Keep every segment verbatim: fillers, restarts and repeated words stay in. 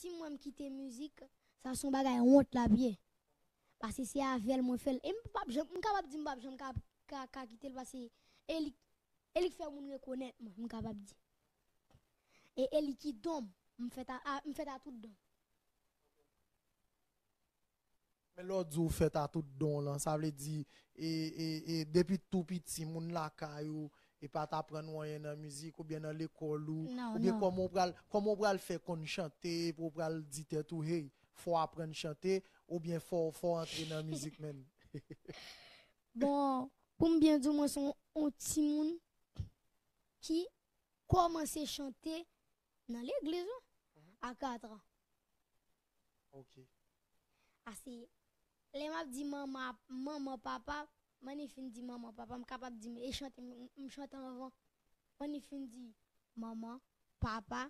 si m wè m kite mizik, sa se yon bagay wont l ap ye. Paske se avè l mwen fè l. E m p ap janm, m kapab di m p ap janm ka, ka, ka kite l paske e li, e li k fè moun rekonèt mwen, m kapab di. E, e li ki don m, m fèt a, a, m fèt a tout don. Men lè w di w fèt a tout don w lan, sa vle di e, e, e, depi tou piti, moun lakay ou e pa t aprann ou anyen nan mizik oubyen nan lekòl ou, Non, oubyen non. Kòman w pral, kòman w pral fè konn chante pou w pral di tèt ou, hey, fò w aprann chante oubyen fò, fò w antre nan mizik menm? Bon, pou m byen di w, mwen se yon, yon timoun ki kòmanse chante nan legliz wi, a kat an. Ok. Paske lè m ap di manman, manman, papa, mwen ni fin di manman, papa, m kapab di m e chante m, m chante anvan. Mwen ni fin di manman, papa,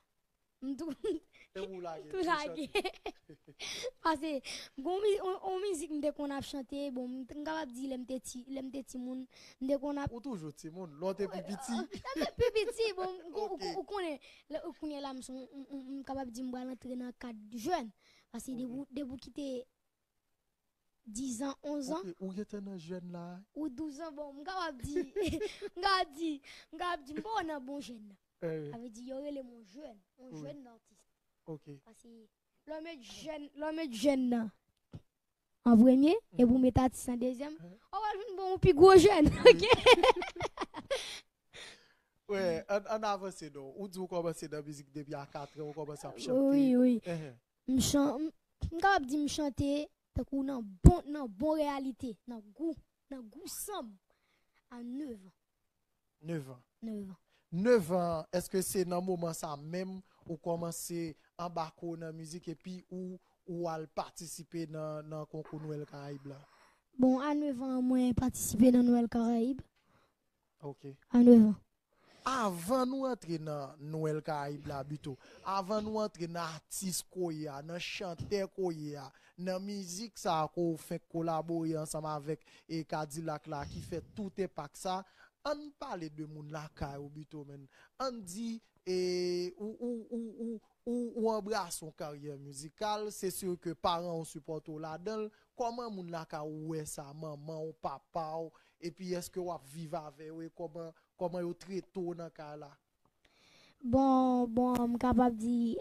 m tou, E ou lage, tou lage. Paske gon mi- on, on mizik m te konn ap chante, bon, m t- m kapab di lè m te ti, lè m te timoun, m te konn ap Ou toujou timoun, lè w te pi piti. Lè m te pi piti, bon, ou, ou, Ok. ou konnen, lè- ou konnen la m son, m, m, m kapab di m pral antre nan kad jèn. Paske depi, depi w kite diz an, onz an, Ok, ou gentan nan jèn la. ou douz an, bon, m kapab di, m kapab di, m kapab di, m pa nan bon jèn nan. Eh, Sa vle di, yo rele m on jèn, on Wi. jèn artist. ok. Paske lè w met jèn, lè w met jèn nan an premye, epi w met atis an dezyèm, Mhm. ou pral vin bon, ou pi gwo jèn, ok? Wè, ann, ann avanse non. Ou di ou kòmanse nan mizik depi a kat an, ou kòmanse ap chante. Wi, wi. Ehe. M chan, m, m kapab di m chante tankou nan bon, nan bon reyalite, nan gou, nan gou san m a nèf an. Nèf an. Nèf an. Nèf an, èske se nan moman sa menm ou kòmanse anbake w nan mizik epi ou, ou al patisipe nan, nan konkou Nwèl Karayib la? Bon, a nèf an, mwen patisipe nan Nwèl Karayib. Ok. A nèf an. Avan nou antre nan Nwèl Karayib la, Buteau, avan nou antre nan atis ke w ye a, nan chantè ke w ye a, nan mizik sa a ke w fenk kolabore ansanm avèk e Kadilak la ki fè tout enpak sa, ann pale de moun lakay ou, Buteau, menn. Ann di e, ou, ou, ou, ou, ou, ou anbrase yon karyè mizikal, se si ke paran w sipòte w ladan l. Kòman moun lakay ou wè sa, manman w, papa w, epi èske w ap viv avè yo, e kòman, kòman yo trete w nan kay la? Bon, bon, m kapab di,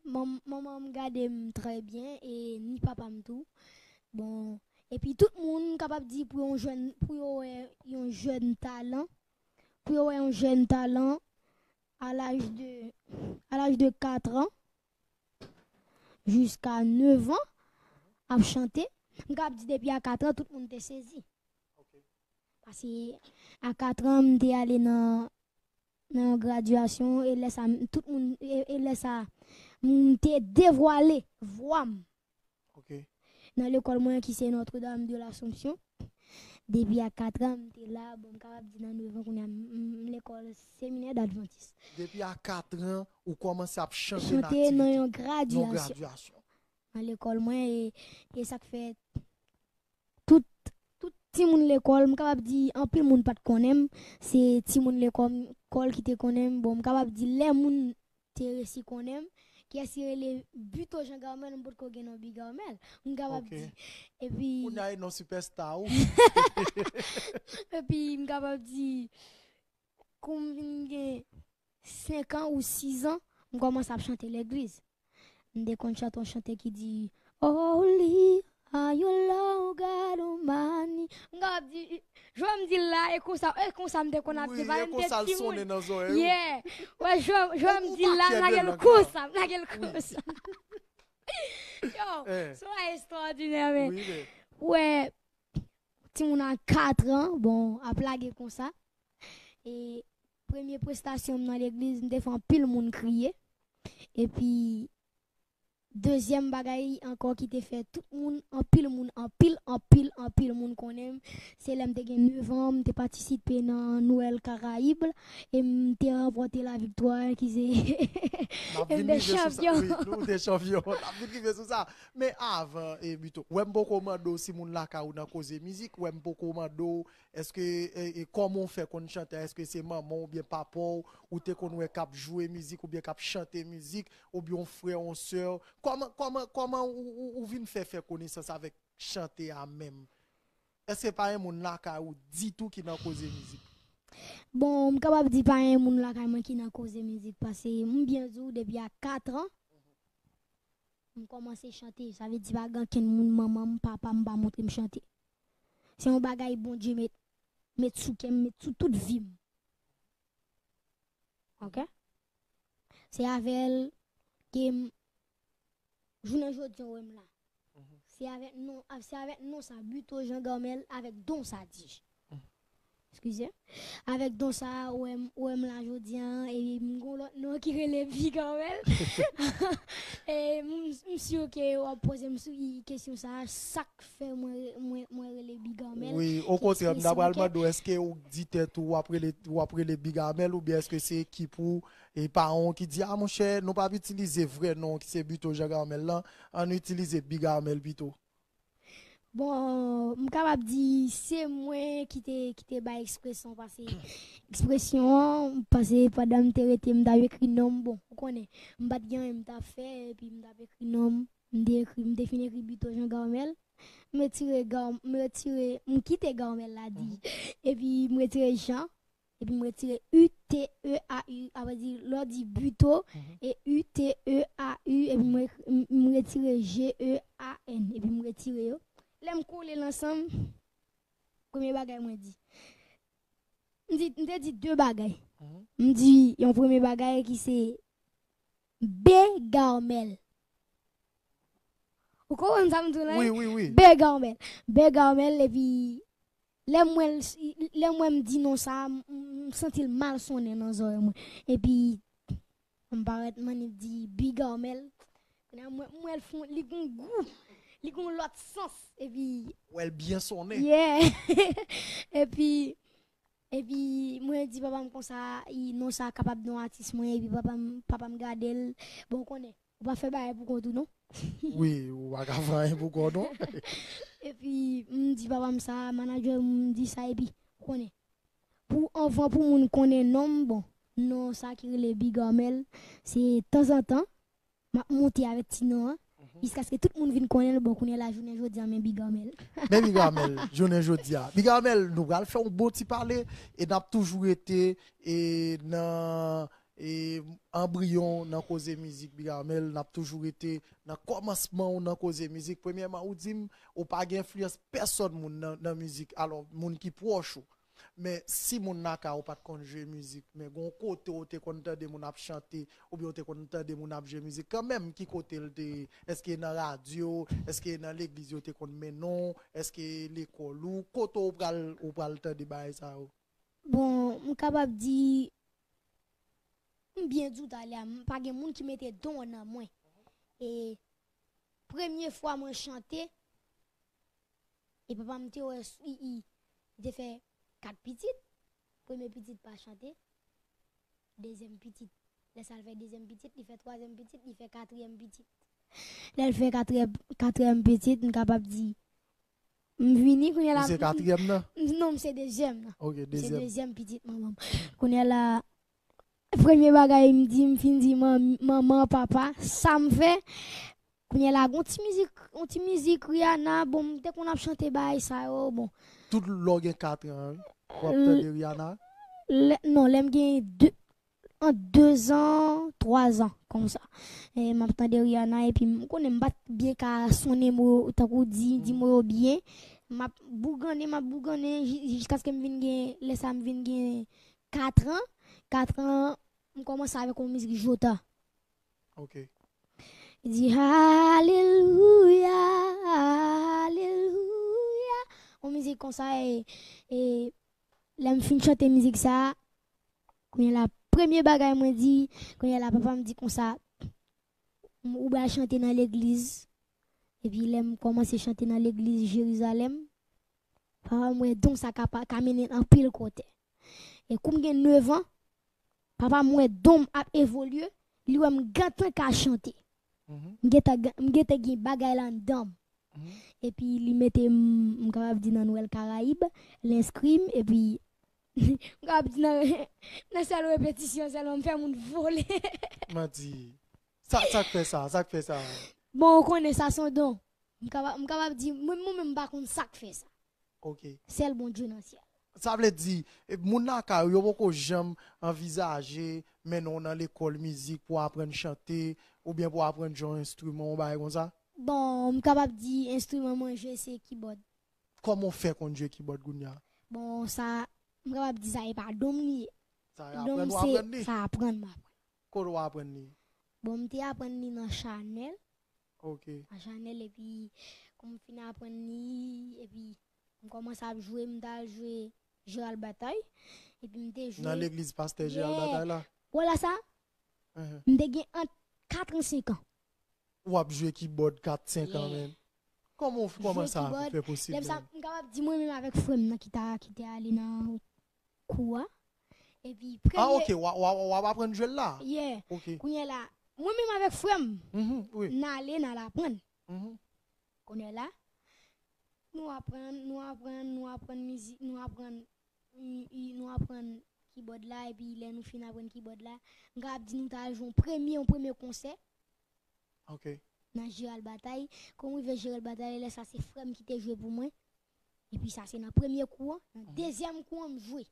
manm- manman m gade m trè byen, e ni papa m tou. Bon, epi tout moun, m kapab di pou yon jèn, pou yo wè yon jèn talan, pou yo wè yon jèn talan a laj de, a laj de kat an, jiska nèf an, ap chante. M kapab di depi a kat an, tout moun te sezi. Paske a kat an, m te ale nan, nan yon gradyasyon, e lè sa, m- tout moun, e, e lè sa, m te devwale vwa m Ok. nan lekòl mwen ki se Notre Dame de l'Assomption. Depi a kat an, m te la, bon, m kapab di nan nèf an, kounye a, m- m- m lekòl seminè advantis. Depi a kat an, ou kòmanse ap chante Chante nan aktivite, yon nan gradyasyon gradyasyon. Nan lekòl mwen, e, e sa k fè tout, tout timoun lekòl, m kapab di anpil moun pa t konnen m, se timoun lekòl kòl ki te konnen m. Bon, m kapab di lè moun te resi konnen m, kiyès ki rele Buteau Jean Garmel, m potko gen non Bigarmel. M kapab Ok. di. Epi, Kounye a e non sipèsta ou. epi m kapab di, kou m vin gen senk an ou sis an, m kòmanse ap chante legliz. M te konn chante yon chante ki di, Holy are you, Lord God Almighty. M kapab di, jwè m di l la, e konsa, e konsa m te konn ap di, Wi, pale e m te konsa l timoun. Sonnen nan zòrèy ou. Yeah. Wè, jwè, jwè m Ou di l la, pa m lage kède l lang konsa, nan. M lage l konsa. Yo, Eh. se yon estwòdinè, men. Wi, men. Wè, timoun a kat an, bon, ap lage konsa. E premye prestasyon m nan legliz, m te fè anpil moun kriye. Epi, dezyèm bagay ankò ki te fè tout moun, anpil moun, anpil, anpil, anpil moun konnen m, se lè m te gen nèf an, m te patisipe nan Nwèl Karayib, e m te ranpòte laviktwa ki se N ap e m vin te rive sou sa. chanpyon. Wi, nou te chanpyon. N ap vin rive sou sa. Men avan, e, Buteau, wè m poko mande w si moun lakay ou nan koze mizik, wè m poko mande w, èske, e, e, kòman w fè konn chante, èske se manman w oubyen papa w, ou te konn wè k ap jwe mizik oubyen k ap chante mizik, oubyen yon frè, yon sè, Kòman, kòman, kòman ou, ou, ou vin fè, fè konesans avèk chante a menm? Èske pa gen moun lakay ou ditou ki nan koze mizik? Bon, m kapab di pa gen moun lakay mwen ki nan koze mizik, paske m byen di w depi a kat an, m kòmanse chante. Sa vle di pa gen ankenn moun, manman m, papa m pa montre m chante. Se yon bagay Bondye met, met sou kè m, met sou tout vi m. Ok? Se avè l ke m, jounen jodi an, w wè m la. Se avèk non, se avèk non sa, Buteau Jean Garmel, avèk don sa, di. Eskize. Avèk don sa, w wè m, w wè m la jodi an, e m gon lòt non ki rele Bigarmel. E m, m si ke w ap poze m sou kesyon sa, sa k fè mwen, mwen, mwen rele Bigarmel. Wi, okontrè, m ta pral mande w, èske ou di tèt ou w ap rele, w ap rele Bigarmel, oubyen èske se ekip ou e paran w ki di, a monchè, nou p ap itilize vrè non w ki se Buteau Jean Garmel lan, ann itilize Bigarmel pito? Bon, m kapab di se mwen ki te, ki te bay ekspresyon, paske ekspresyon an, paske pandan m te rete, m t ap ekri non m, bon, ou konnen, m pa t gen anyen m t ap fè, epi m t ap ekri non m, m te ekri, m te fin ekri Buteau Jean Garmel, m retire Gar-, m retire, m kite Garmel la di, epi m retire Jean, epi m retire U T E A U, sa vle di lè w di Buteau, e U T E A U, epi m re-, m, m retire G E A N, epi m retire yo. Lè m kole l ansanm, premye bagay mwen di. M di, m te di de bagay. M di yon premye bagay ki se Begarmel. Ou konprann sa m di w la? Wi, wi, wi. Begarmel. Begarmel, epi lè m wè l, lè m wè m di non sa, m, m, m santi l mal sonnen nan zòrèy mwen. Epi, m parèt mannip di Bigarmel. Kounye a, mwen, m wè l fon, li gon gou, li gon lòt sans. Epi, Wè l byen sonnen. Yeah. Epi, epi, mwen di papa m konsa, i, non sa kapab non atis mwen, epi papa m, papa m gade l. Bon, ou konnen, ou pa fè bagay pou kont ou, non. Wi, ou pa ka fè anyen pou kont ou. Epi, m di papa m sa, manadjè m di sa, epi, ou konnen. Pou, anvan pou moun konnen non m, bon, non sa ki rele Bigarmel, se tanzantan, m ap monte avèk ti non an, jiskaske tout moun vin konnen l, bon, kounye a la, jounen jodi a, men Bigarmel. Men Bigarmel, jounen jodi a. Bigarmel, nou pral fè yon bon ti pale, e n ap toujou rete, e nan, e anbriyon nan koze mizik, Bigarmel, n ap toujou rete nan kòmansman w nan koze mizik. Premyèman, ou di m, ou pa gen enfliyans pèsòn moun nan, nan mizik, alò, moun ki pwòch ou. Men si moun lakay ou pa t konn jwe mizik, men gon kote ou te konn tande moun ap chante, oubyen ou te konn tande moun ap jwe mizik kanmenm, ki kote l te ye? Èske nan radyo? Èske nan legliz yo te konn mennen w? Èske lekòl ou? Kote ou pral, ou pral tande bagay sa yo? Bon, m kapab di, m byen di w talè a, m pa gen moun ki mete don nan mwen. E premye fwa mwen chante, e papa m te wè, i, i, i te fè kat pitit. Premye pitit pa chante, dezyèm pitit. Lè sa l fè dezyèm pitit, li fè twazyèm pitit, li fè katriyèm pitit. Lè l fè katriyèm, katriyèm pitit, m kapab di, m vini, kounye a la. Ou se katriyèm nan? Non, m se dezyèm nan. Ok, M se dezyèm. Dezyèm pitit manman m. Kounye a la, premye bagay m di, m fin di man-, manman, papa, sa m fè. Kounye a la, gon ti mizik, yon ti mizik Rihanna, bon, m te konn ap chante bagay sa yo, bon. Tout lè w gen kat an, wi. W ap tande Rihanna? Lè, non, lè m gen de, ant dezan, twazan, konsa. E m ap tande Rihanna, epi m konnen m pa t byen ka sonnen mo, tankou di, di mo yo byen. M ap bougannen, m ap bougannen, ji-, jiskaske m vin gen, lè sa m vin gen katran. Katran, m kòmanse avèk yon mizik Jota. Ok. Li di, alelouya, alelouya. Yon mizik konsa, e, e lè m fin chante mizik sa, kounye a la, premye bagay mwen di, kounye a la, papa m di konsa, ou pral chante nan legliz. Epi lè m kòmanse chante nan legliz Jerizalèm, papa m wè don sa ka pa, ka mennen l anpil kote. E kou m gen nèf an, papa m wè don m ap evolye, li wè m gentan ka chante. M gentan, m gentan gen bagay la anndan m. Epi li mete m, m kapab di nan Nwèl Karayib, l enskri m, epi m kapab di nan, nan sèl repetisyon sèlman, m fè moun vole. Manti. Sa, sa k fè sa? Sa k fè sa? Bon, ou konnen sa se yon don. M kapab, m kapab di, mwen, mwen menm m pa konn sa k fè sa. Ok. Sèl Bondye nan syèl. Sa vle di, e, moun lakay ou yo poko janm anvizaje mennen w nan lekòl mizik pou aprann chante oubyen pou aprann jwe yon enstriman, yon bagay konsa? Bon, m kapab di enstriman mwen jwe se kibòd. Kòman w fè konn jwe kibòd kounye a? Bon, sa, m kapab di sa e pa don m li ye. Sa Don m aprann ou se aprann li? Sa aprann m aprann. Kote w aprann li? Bon, m te aprann li nan Chanèl. Ok. Nan Chanèl, epi kon m fin aprann li, epi m kòmanse ap jwe, m t al jwe Gérald Bataille, epi m te jwe. Nan legliz pastè Gérald Yeah. Bataille la? Wè la sa? Mhm. M te gen ant kat an senk an. W ap jwe kibòd kat senk an Yeah. menm. Kòman w kòman Jwe sa kibòd, fè posib lè m sa, menm? M kapab di mwen menm avèk frè m nan ki ta, ki te ale nan kou a. Epi Ah premye, ok, w a- w a- w ap aprann jwe l la? Yeah. Ok. Kounye a la, mwen menm avèk frè m, Mhm, wi. n ale, n al aprann. Mhm. Kounye a la, nou aprann, nou aprann, nou aprann mizik, nou aprann, i- i- nou aprann kibòd la, epi lè nou fin aprann kibòd la, m kapab di nou t al jwe yon premye, yon premye konsè Ok. nan Gérald Bataille. Kon m rive Gérald Bataille, lè sa se frè m ki te jwe pou mwen. Epi sa se nan premye kou an, nan dezyèm kou an m jwe.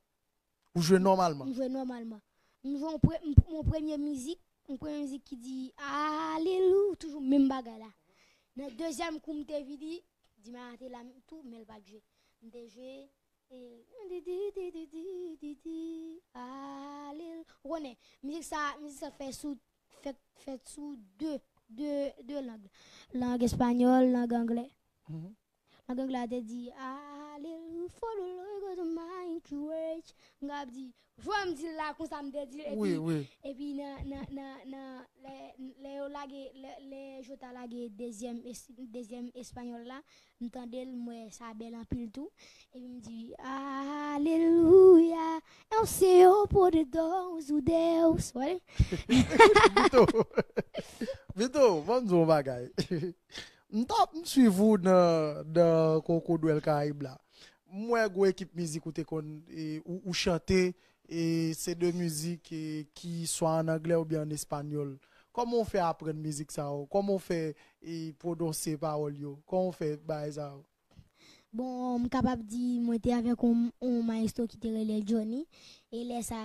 Ou jwe nòmalman? M jwe nòmalman. M jwe yon pre- m- yon premye mizik, yon premye mizik ki di Alelou, toujou menm bagay la. Nan dezyèm kou m te vini, Dimara te la tou, men l pa t jwe. M te jwe e, di, di, di, di, di, di, di, Alelou. Ou konnen, mizik sa, mizik sa fè sou, fèt, fèt sou de, de, de lang. Lang espanyòl, lang anglè. Mhm. Lang anglè a te di, Alelou, for the Lord God of my courage. M kapab di, jwè m di l la, konsa m te di l, epi, Wi, wi. epi nan, nan, nan, nan, lè, lè yo lage, lè, lè Jota lage dezyèm, es- dezyèm espanyòl la, m tande l, m wè sa bèl anpil tou. Epi m di, Aleluya, é o Senhor poderoso Deus. Wè? Vito, Vito, ban m di w yon bagay. M t ap m swiv ou nan, nan konkou Nwèl Karayib la. M wè gwo ekip mizik ou te konn, e, ou, ou chante, e se de mizik, e, ki swa an anglè oubyen an espanyòl. Kòman w fè aprann mizik sa yo? Kòman w fè, e, pwononse pawòl yo? Kòman w fè bagay sa yo? Bon, m kapab di mwen te avèk yon, yon maestro ki te rele Johnny. E lè sa,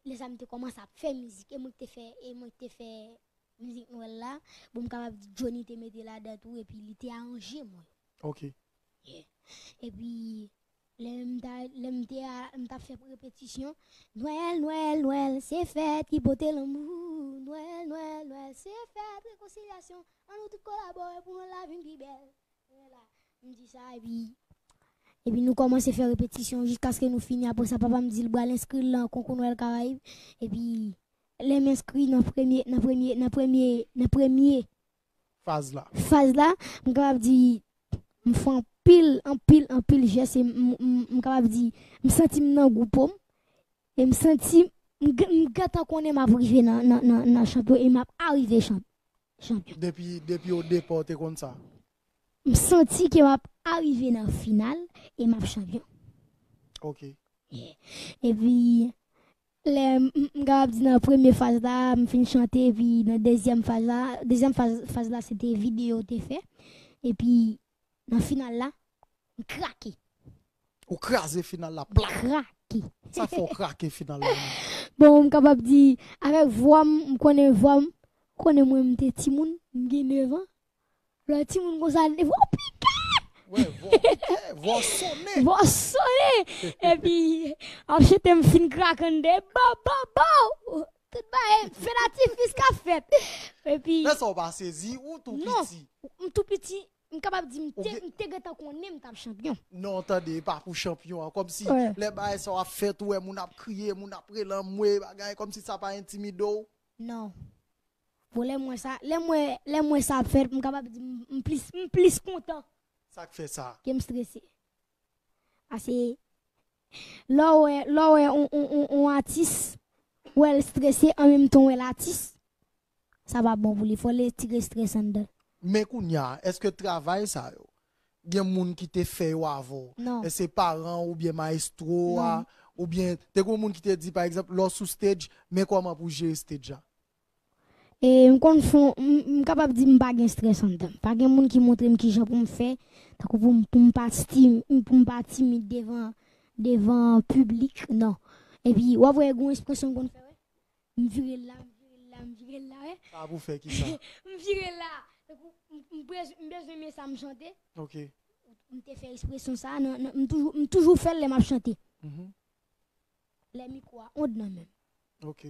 lè sa m te kòmanse ap fè mizik. E mwen ki te fè, e mwen ki te fè mizik Nwèl la. Bon, m kapab di Johnny te mete ladan tou, epi li te aranje mwen. Ok. Epi, lè m ta, lè m te a, m t ap fè repetisyon, Nwèl, Nwèl, Nwèl, se fèt ki pote lanmou. Nwèl, Nwèl, Nwèl, se fèt rekonsilyasyon. Ann nou tout kolabore pou Nwèl la vin pi bèl. Nwèl la, m di sa, epi, epi nou kòmanse fè repetisyon jiskaske nou fini. Apre sa, papa m di l pral enskri l nan konkou Nwèl Karayib. Epi, lè m enskri nan premye, nan premye, nan premye, nan premye Faz la. faz la, m kapab di, m fè anpil, anpil, anpil jès, e m, m, m, m kapab di, m santi m nan gwoup m, e m santi m, m, m gentan konnen m ap rive nan, nan, nan, nan chanpyon, e m ap arive chanp, chanpyon. Depi, depi o depa, w te konn sa? M santi ke m ap arive nan final, e m ap chanpyon. Ok. Epi, lè m, m, m kapab di nan premye faz la, m fin chante, epi nan dezyèm faz la, dezyèm faz, faz la, se te videyo te fè. Epi, nan final la, m krake. Ou kraze final la, plak! Krake. Sa fè w krake final la menm? Bon, m kapab di, avèk vwa m, m konnen vwa m, konnen mwen, m te timoun, m gen nèf an. Lè timoun konsa, vwa pike! Wè, vwa pike, vwa sonnen. Vwa sonnen! Epi, ap chante m fin krak annde, bow, bow, bow! Tout bagay, fè latifis k ap fèt. Epi, Lè sa w pa sezi, ou tou Non. piti. M tou piti, m kapab di m Ou te, gen- m te gentan konnen m t ap chanpyon. Non, tande, e pa pou chanpyon an. Kòmsi Wè. Lè bagay sa w ap fèt, ou wè moun ap kriye, moun ap rele anmwe, bagay, kòmsi sa pa entimide w. Non. Bon, lè m wè sa, lè m wè, lè m wè sa ap fèt, m kapab di m, m plis, m plis kontan Sa k fè sa? ke m strese. Paske lè w wè, lè w wè on, on, on, on atis, wè l strese an menm tan w wè l atis, sa pa bon pou li. Fò l retire strès anndan l. Men kounye a, èske travay sa yo, gen moun ki te fè yo avè w? Non. Èske se paran w oubyen maestro a, oubyen te gen moun ki te di, pa egzanp, lè w sou stage, men kòman pou w jere stage la? E m konn fè, m, m kapab di m pa gen strès anndan m. Pa gen moun ki montre m kijan pou m fè, tankou pou m, pou m pa sti-, pou m pa timid devan, devan piblik, non. Epi, w ap wè gen yon ekspresyon m konn fè, wè. M vire l la, m vire l la, m vire l la, wè. Sa pou fè ki sa? M vire l la. Tankou, m, m bez-, m bezwen men sa m chante. Ok. M te fè ekspresyon sa, nan, nan, m toujou, m toujou fè l lè m ap chante. Mhm. Lè mikwo a ond nan men m. Ok.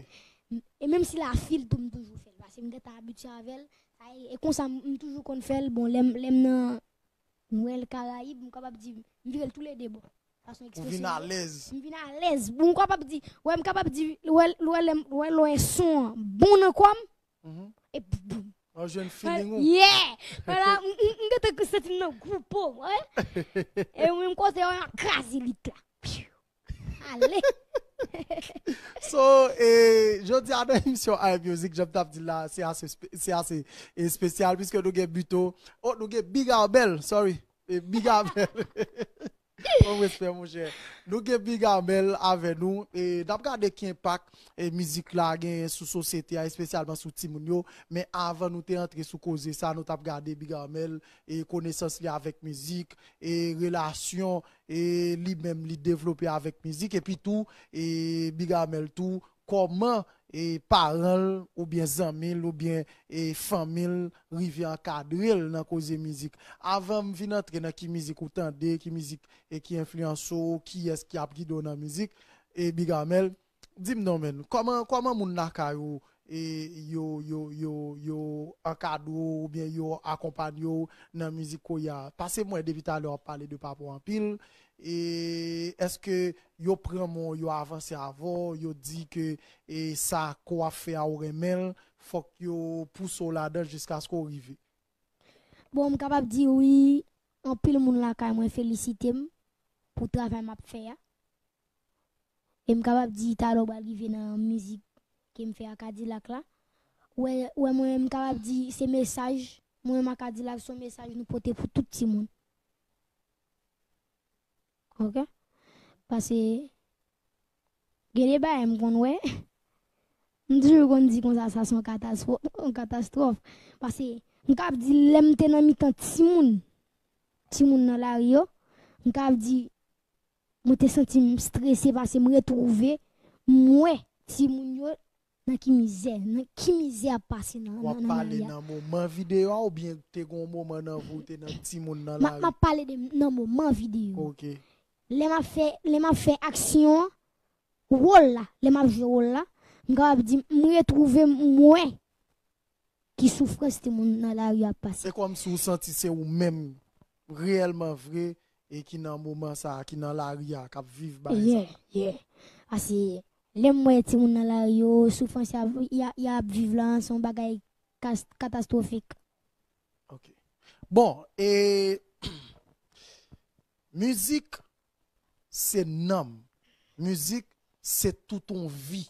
M- E menm si l a fil tou, m toujou fè l. Paske m gentan abitye avè l. Sa e, e konsa m, m toujou konn fè l. Bon, lè m, lè m nan Nwèl Karayib, m kapab di, m vire l toulede bò. Sa se yon ekspresyon. Ou vin alèz. M vin alèz. Bon, m kapab di, wè, m kapab di, wè, wè, lè m- wè, lè son an bon nan kò m, mhm, e boum, boum. Ou jwenn feeling ou. Yeah! Wala, m, m, m gentan santi m nan gwo po, wè. E mwen, m kote yo, y ap kraze lit la. Ale. So, e, jodi a nan emisyon iMusic, jan m t ap di la, se ase, spe- se ase espesyal, piske nou gen Buteau. Oh, nou gen Big Armel, sorry. E, Big Armel. Bon respè, monchè. Nou gen Big Armel avè nou. E, n ap gade ki enpak, e, mizik la gen sou sosyete a, espesyalman sou timoun yo. Men avan nou te antre sou koze sa, nou t ap gade Big Armel, e, konesans li avèk mizik, e, relasyon, e, li menm li devlope avèk mizik. Epi tou, e, Big Armel tou, kòman, e, paran l oubyen zanmi l oubyen, e, fanmi l rive ankadre l nan koze mizik. Avan m vin antre nan ki mizik ou tande, ki mizik, e, ki enfliyanse w, kiyès ki ap gide w nan mizik, e, Big Armel, di m non, menn, kòman, kòman moun lakay ou, e, yo, yo, yo, yo ankadre w oubyen yo akonpanye w nan mizik kounye a? Paske mwen, depi talè, w ap pale de papa w anpil. E èske yo pran men w, yo avanse avè w, yo di ke, e, sa ke w ap fè a, ou renmen l, fòk yo pouse w ladan l jiskaske w rive? Bon, m kapab di wi, anpil moun lakay mwen felisite m pou travay m ap fè a. E m kapab di talè w pral rive nan mizik ke m fè a Kadilak la. Wè, wè mwen, m kapab di se mesaj, mwen menm a Kadilak, se yon mesaj nou pote pou tout timoun. Ok? Paske gen de bagay m konn wè, m toujou konn di konsa sa se yon katastwòf, yon katastwòf. Paske m kapab di lè m te nan mitan timoun, timoun nan lari yo, m kapab di mwen te santi m strese paske m retwouve m wè timoun yo nan ki mizè, nan ki mizè ap pase nan, nan, nan lari a. W ap pale nan moman videyo a oubyen te gen yon moman nan vi w te nan timoun nan lari? M ap pale de nan moman videyo. Ok. Lè m ap fè, lè m ap fè aksyon an, wòl la, lè m ap jwe wòl la, m kapab di m retwouve m wè ki soufrans timoun nan lari ap pase. Se kòmsi w santi se ou menm reyèlman vre e ki nan moman sa a, ki nan lari a, k ap viv bagay sa a. Yeah, yeah. Paske lè m wè timoun nan lari yo, soufrans y ap, y a- y ap viv la, se yon bagay kas- katastwofik. Ok. Bon, e mizik se nanm. Mizik se tout yon vi.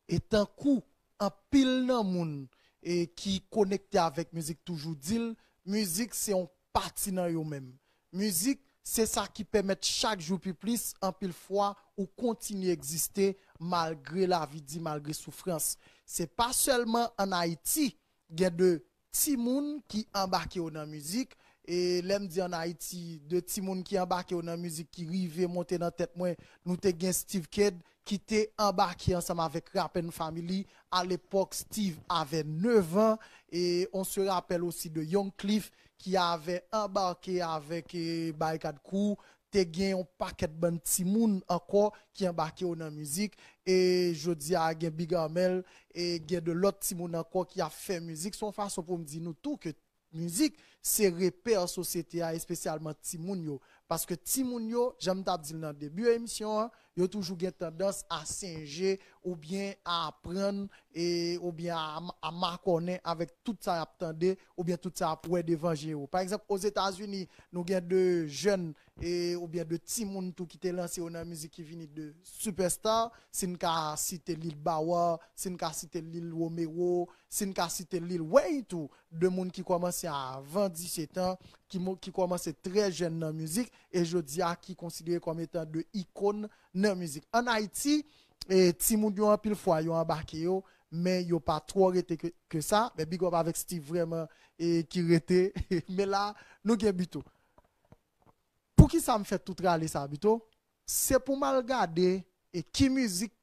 E tankou anpil nan moun, e, ki konekte avèk mizik toujou di l, mizik se yon pati nan yo menm. Mizik se sa ki pèmèt chak jou pi plis, anpil fwa, ou kontinye egziste malgre lavi di, malgre soufrans. Se pa sèlman ann Ayiti gen de timoun ki anbake yo nan mizik. E lè m di ann Ayiti, de timoun ki anbake yo nan mizik ki rive monte nan tèt mwen, nou te gen Steve Kidd ki te anbake ansanm avèk Rap and Family. Alepòk, Steve avè nèf an. E on se rapèl osi de Young Cliff ki avè anbake avèk, e, Barikad Crew. Te gen yon pakèt bann timoun ankò ki anbake yo nan mizik. E jodi a, gen Big Armel, e gen de lòt timoun ankò ki ap fè mizik. Se yon fason pou m di nou tou ke mizik se repè sosyete a, espesyalman timoun yo. Paske timoun yo, jan m t ap di l nan debi emisyon an, yo toujou gen tandans a senje oubyen a aprann, e, oubyen a, a makònen avèk tout sa y ap tande, oubyen tout sa y ap wè devan je yo. Pa egzanp, Ozetazini, nou gen de jèn, e, oubyen de timoun tou ki te lanse yo nan mizik ki vini de superstar. Si n ka site Lil Bawa, si n ka site Lil Romero, si n ka site Lil Wayne tou, de moun ki kòmanse avan disèt an, ki mo- ki kòmanse trè jèn nan mizik, e jodi a ki konsidere kòm etan de ikòn nan mizik. Ann Ayiti, e, timoun yo anpil fwa yo anbake yo men yo pa twò rete ke, ke sa. Men big up avèk Steve vrèman e ki rete. Men la, nou gen Bito. Poukisa m fè tout rale sa, Bito? Se pou m al gade e ki mizik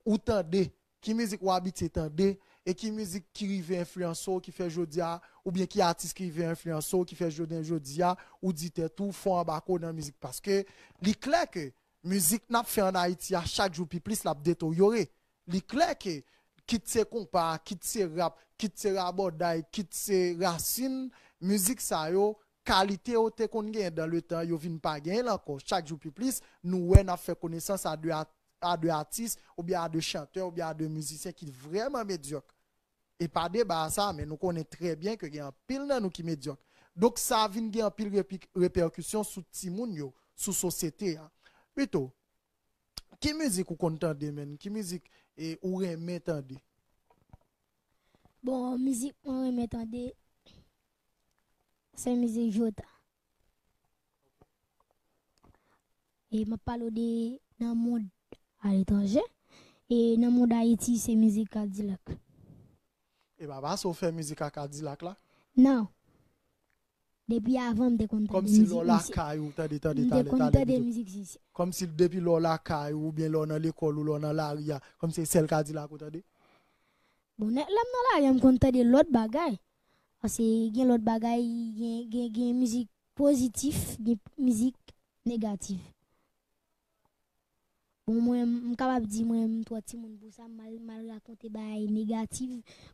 ou tande, ki mizik ou abitye tande, e ki mizik ki rive enfliyanse w, ki fè jodi a, oubyen ki atis ki rive enfliyanse w, ki fè jounen jodi a, ou di tèt ou, fò anba ko nan mizik. Paske li klè ke mizik n ap fè ann Ayiti a, chak jou pi plis, l ap deteryore. Li klè ke, kit se konpa, kit se rap, kit se rabòday, kit se rasin, mizik sa yo, kalite yo te konn genyen dan le tan, yo vin pa genyen l ankò. Chak jou pi plis, nou wè n ap fè konesans a de a, a de atis, oubyen a de chantè, oubyen a de mizisyen ki vrèman medyòk. E pa deba a sa, men nou konnen trè byen ke gen anpil nan nou ki medyòk. Donk, sa vin gen anpil repi-, repèkisyon sou timoun yo, sou sosyete a. Bito, ki mizik ou konn tande, menn? Ki mizik, e, ou renmen tande? Bon, mizik mwen renmen tande, se mizik Jota. E m ap pale w de nan mond aletranje. E nan mond Ayiti, se mizik Kadilak. E pa pase w fè mizik a Kadilak la? Non. Depi avan, m te konn tande Kòmsi mizik lè w misye. Lakay ou tande, tande, M te tande, konn tande tande Bito. Mizik misye. Kòmsi depi lè w lakay ou, oubyen lè w nan lekòl ou, lè w nan lari a, kòmsi se sèl Kadilak ou tande? Bon, lè lè m nan lari a, m konn tande lòt bagay. Paske gen lòt bagay, gen, gen, gen mizik pozitif, gen mizik negatif. Bon, mwen, m kapab di mwen, m twò timoun pou sa, m mal, mal rakonte bagay negatif.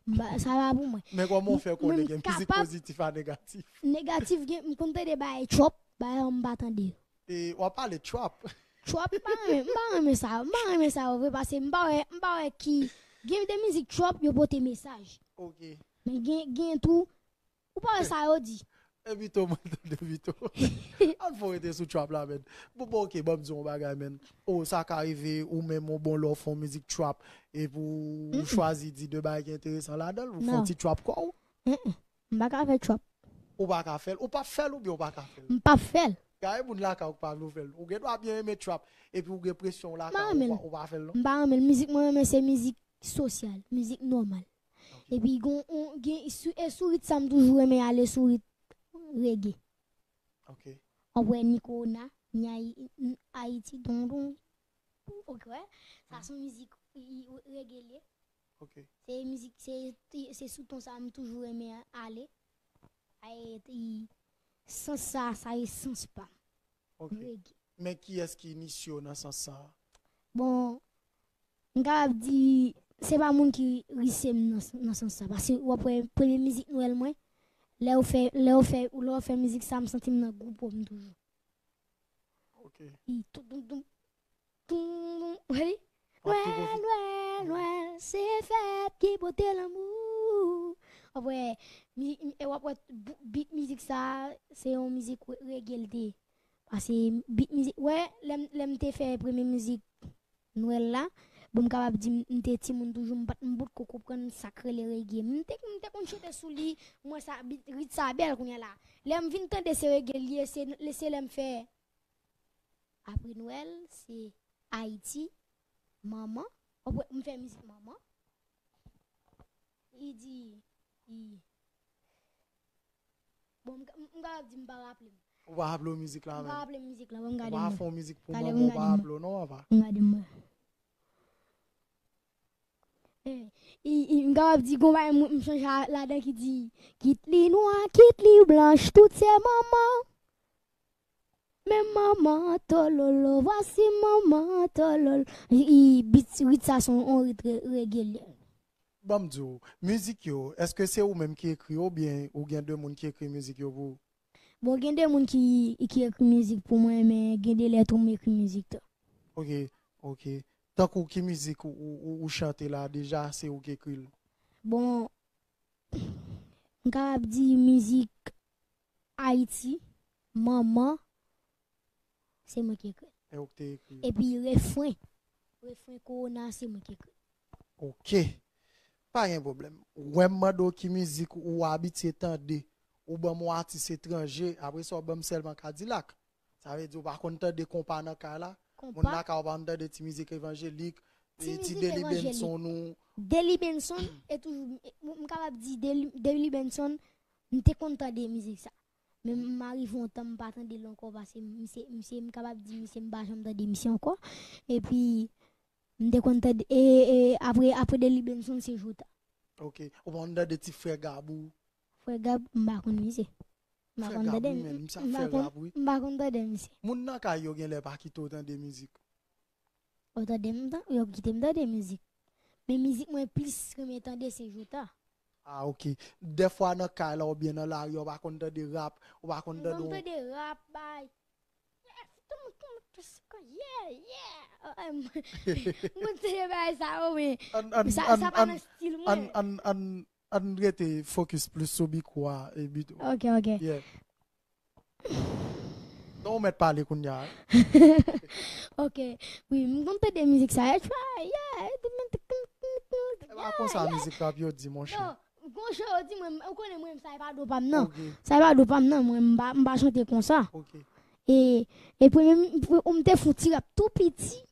M pa- Sa pa pou mwen. Men kòman w fè konnen Mwen gen mizik kapab- pozitif a negatif? Negatif, gen, m konn tande bagay trap, bagay m pa tande yo. E w ap pale trap. Trap, m pa renmen, m pa renmen sa, m pa renmen sa yo vre, paske m pa wè, m pa wè ki, gen de mizik trap, yo pote mesaj. Ok. Men gen, gen tou, ou pa wè sa yo di. E Bito, mwen tande Bito. Ann fò rete sou trap la, menn. Bon, bon, ok, ban m di yon bagay, menn. O, sa ka rive, ou menm, yon bon lè w fè yon mizik trap, epi w chwazi di de bagay ki enteresan ladan l, ou fè yon Non. ti trap kò w. Mm-mm. M pa ka fè trap. Ou pa ka fè l, ou p ap fè l oubyen ou pa ka fè l? M p ap fè l. Gade moun lakay ou k pa vle w fè l. Ou gen dwa byen renmen trap, epi ou gen presyon w M pa lakay renmen ou, l. pa- ou pa fè l, non? M pa renmen l. Mizik mwen renmen se mizik sosyal, mizik nòmal. Ok. Epi gon, on, gen, sou, e sou rit sa m toujou renmen ale sou rit reggae. Ok. Ou wè ni kowona, ni Ayi-, n- Ayiti, don, don. Ok, wè. Sa se yon mizik i- i- reggae li ye. Ok. Se mizik, se, se sou ton sa m toujou renmen ale. Ay, i- sans sa, sa e sans pa m. Ok. Reggae. Men kiyès ki inisye w nan sans sa a? Bon, m kapab di, se pa moun ki rise m nan, nan sans sa. Paske w ap wè premye mizik Nwèl mwen, lè w fè, lè w fè, lè w fè mizik sa, m santi m nan gwoup wòm toujou. Ok. I tou tou tou tou tou tou, wè li? W ap tou Nwèl, pwofite. Nwèl, Nwèl, se fèt ki pote lanmou. W ap wè, mi- mi- e w ap wè bou- beat mizik sa, se yon mizik re- reggae l te ye. Paske beat mizik, wè, lè m, lè m te fè premye mizik Nwèl la, bon, m kapab di m, m te timoun toujou, m pa t, m potko konprann sa k rele reggae. M te, m te konn chante sou li, m wè sa, beat, rit sa bèl kounye a la. Lè m vin tande se reggae l ye, se, se lè m fè Apre Nwèl, se Ayiti, manman. Apre, m fè mizik manman. Li di, li, bon, m, m, m kapab di m pa raple m. Ou pa raple w mizik la M pa menm? raple m mizik la, bon, m Ou gade pa m. fè yon mizik pou Talè manman, m ou pa gade m. Raple w non, apa? M gade m wè. Eh, i, i, m kapab di gon bagay m, m chanje a- ladan ki di, kit li nwa, kit li blanch, tout se manman. Men manman tololo, vwasi manman tololo. I, i, beat, rit sa se yon rit re- reggae li ye. Ban m di w, mizik yo, èske se ou menm ki ekri yo oubyen ou gen de moun ki ekri mizik yo pou ou? Bon, gen de moun ki, ki ekri mizik pou mwen, men gen de lè tou m ekri mizik tou. Ok, ok. Tankou ki mizik ou, ou, ou, ou chante la, deja se ou ki ekri l? Bon, m kapab di mizik Ayiti, manman, se mwen ki ekri. E ou ki te ekri? Epi refren, refren kowona, se mwen ki ekri. Ok. Pa gen pwoblèm. Wè m mande w ki mizik ou abitye tande, ou ban m yon atis etranje, apre sa w ban m sèlman Kadilak. Sa vle di ou pa konn tande konpa nan kay la? Moun Konpa, lakay ou pa konn tande ti mizik evanjelik, Ti Deli Benson ou. Deli Benson, e toujou, m, m kapab di Deli, Deli Benson, m te konn tande mizik sa. Men m arive yon tan m pa tande l ankò, paske misye, misye, m kapab di misye m pa janm tande misye ankò. Epi, m te konn tande, e, e, apre, apre Deli Benson, se Jota. Ok. Ou pa konn tande ti frè Gab ou? Frè Gab, m pa konn misye. M pa konn tande, m pa konn, m pa konn tande misye. Moun nan kay yo genlè pa kite w tande mizik. Yo tande m, yo kite m tande mizik. Men mizik mwen plis renmen tande se Jota. Ah, ok. Dèfwa nan kay la oubyen nan lari, ou pa konn tande rap, ou pa konn tande. M konn tande rap, bay. Yeah, yeah. M konn tande bagay sa yo, men sa, sa pa nan stil mwen. Ann, ann, ann, ann rete focus plis sou mikwo a, e bit. Ok, ok. Yeah. Non, ou mèt pale kounye a. Ok. Wi, m konn tande mizik sa. E try, yeah. E pa konsa mizik rap yo di, monchè. Non, gon jan yo di mwen, ou konnen mwen, sa e pa do pa m nan. Ok. Sa e pa do pa m nan, mwen, m pa, m pa chante konsa. Ok. E, e premye m, m te fè yon ti rap tou piti.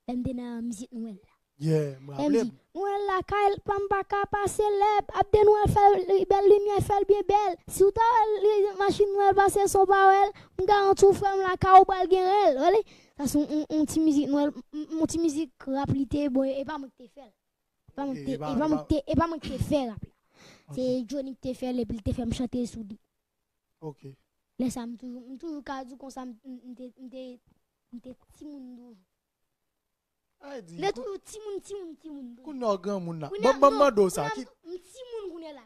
Lè m te nan mizik Nwèl la. Yeah, m raple m. Lè m di, Nwèl lakay pa m pa ka pase lèp. Ap de Nwèl fè l bèl limyè, fè l byen bèl. Si w ta wè l, li, machin Nwèl pase san pa wè l, m garanti w frè m lakay ou pral gen rèl. Wè li? Sa se yon, yon, yon ti mizik Nwèl, yon, yon ti mizik rap li te, bon, e pa mwen ki te fè l. E pa mwen ki te, e pa mwen ki te, e pa mwen ki te fè rap la. Se Johnny ki te fè l, epi l te fè m chante sou li. Ok. Lè sa, m toujou, m toujou ka di konsa, m, m, m te, m te, m te timoun toujou. Ay, di. M te toujou timoun, timoun, timoun toujou. Kounye a w granmoun la. Bon, ban m mande w sa. Kounye a m timoun kounye a la.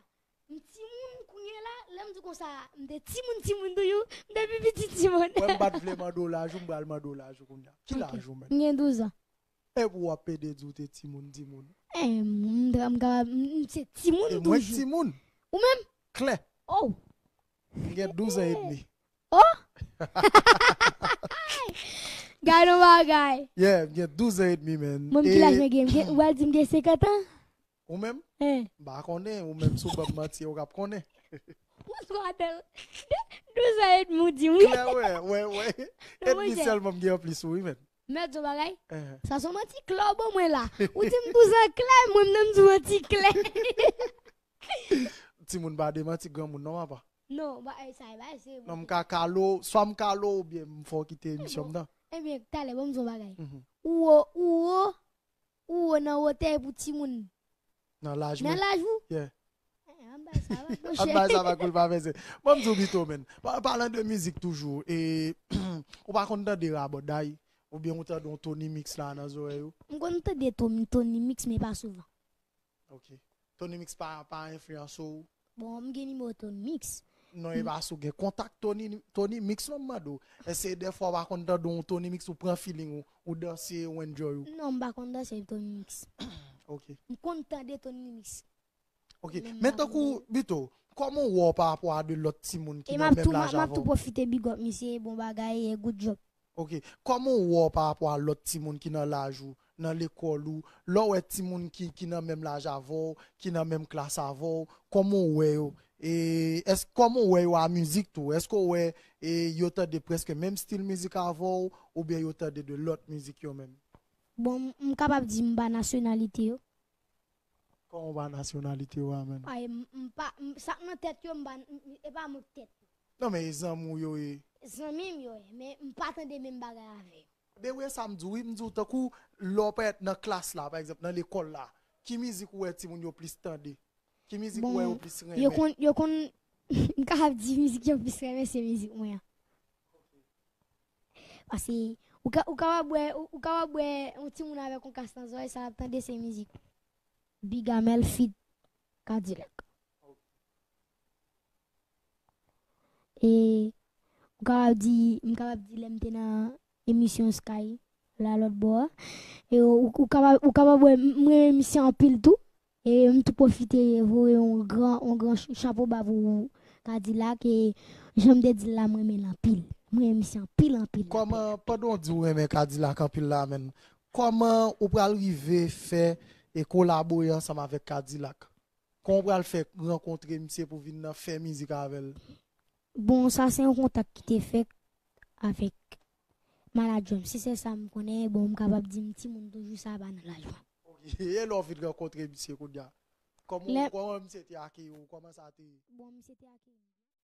M timoun kounye a la, lè m di konsa, m te timoun, timoun toujou, m te pi piti timoun. Mwen, m pa t vle mande w laj ou, m pral mande w laj ou kounye a. Ki laj ou, menm? M gen douz an. Epi w ap pede di w te timoun, timoun. Eh, m, m, m, m se timoun toujou. E mwen timoun. Ou menm? Klè. Oh. M gen douz an edmi. Oh! Gade yon bagay. Yeah, m gen douz an edmi, man. Mwen, ki laj mwen gen? M gen, ou pral di m gen senkant an? Ou menm? M pa konnen, ou menm si w ban m manti, ou k ap konnen. Ou swa de, douz an edmi, ou di wi. Klè, wè, wè, wè. Edmi sèlman m gen anplis ou, wi, man. Mèt di w bagay? Sa se yon manti klè w ban mwen la. Ou di m douz an klè, mwen menm m di w manti klè. Timoun pa demanti granmoun non, papa. Non, ba, eh, sa e ba, se. Non, m ka kale w, swa m kale w oubyen m fè w kite emisyon m nan. Ebyen, talè, ban m di w yon bagay. Ou wo, ou wo, ou wo nan wotè pou timoun. Nan laj mwen. Nan laj ou? Yeah. Eh, ann bay sa va, monchè. Ann bay sa va, koul pa fè se. Ban m di w pito, menm. Pa, palan de mizik toujou, e, ou pa konn tande rabòday, oubyen ou tande yon Tony Mix la nan zòrèy ou? M konn tande Tony, Tony Mix, men pa souvan. Ok. Tony Mix pa, pa enfliyanse w? Bon, m gen nimewo Tony Mix. Non, e pa si w gen kontak Tony, Tony Mix non m mande w. Èske dèfwa w pa konn tande yon Tony Mix, ou pran feeling ou, ou danse, ou enjoy ou? Non, m pa konn danse Tony Mix. Ok. M konn tande Tony Mix. Ok. Men tankou, Bito, kòman w wè w pa rapò a de lòt timoun ki nan menm laj avè w? E m ap tou, m ap tou pwofite big up misye, bon bagay, e good job. Ok. Kòman w wè w pa rapò a lòt timoun ki nan laj ou, nan lekòl ou? Lè w wè timoun ki, ki nan menm laj avè w, ki nan menm klas avè w, kòman w wè yo? E èske, kòman w wè yo a mizik tou? Èske w wè, e, yo tande prèske menm stil mizik avè w, oubyen yo tande de lòt mizik yo menm? Bon, m, m kapab di m pa nasyonalite yo. Kòman w pa nasyonalite yo a, menm? Ay, m, m pa, m, sa k nan tèt yo, m pa, m, m, e pa mwen k tèt yo. Non, men e zanmi w yo ye. Zanmi m yo ye, men m pa tande menm bagay avè yo. Ben wi, sa m di w, wi, m di w tankou lè w parèt nan klas la, pa egzanp, nan lekòl la, ki mizik ou wè timoun yo plis tande? Ki mizik ou wè yo plis renmen? Bon, yo konn, yo konn, m kapab di mizik yo plis renmen, se mizik mwen an. Paske ou ka, ou kapab wè, ou, ou kapab wè yon timoun avèk yon kas nan zòrèy, sa l ap tande se mizik Big Amèl feat Kadilak. E m kapab di, m kapab di lè m te nan emisyon Sky la lòt bò a. E ou, ou kapab, ou kapab wè m, m renmen misye anpil tou. E m tou pwofite voye yon gran, yon gran ch-, chapo ba pou Kadilak. E jan m te di l la, m renmen l anpil. M renmen misye anpil, anpil, anpil. Kòman, pandan w di w renmen Kadilak anpil la, menm, kòman ou pral rive fè e kolabore ansanm avèk Kadilak? Kòman w pral fè rankontre misye pou vin nan fè mizik avè l? Bon, sa se yon kontak ki te fèt avèk Manager m. Si se sa m konnen, bon, m kapab di m timoun toujou sa pa nan laj mwen. Ok, e lè w vin rankontre misye kounye a? Kòman, Lè- kòman misye te akeyi w? Kòman sa te ye? Bon, misye te akeyi m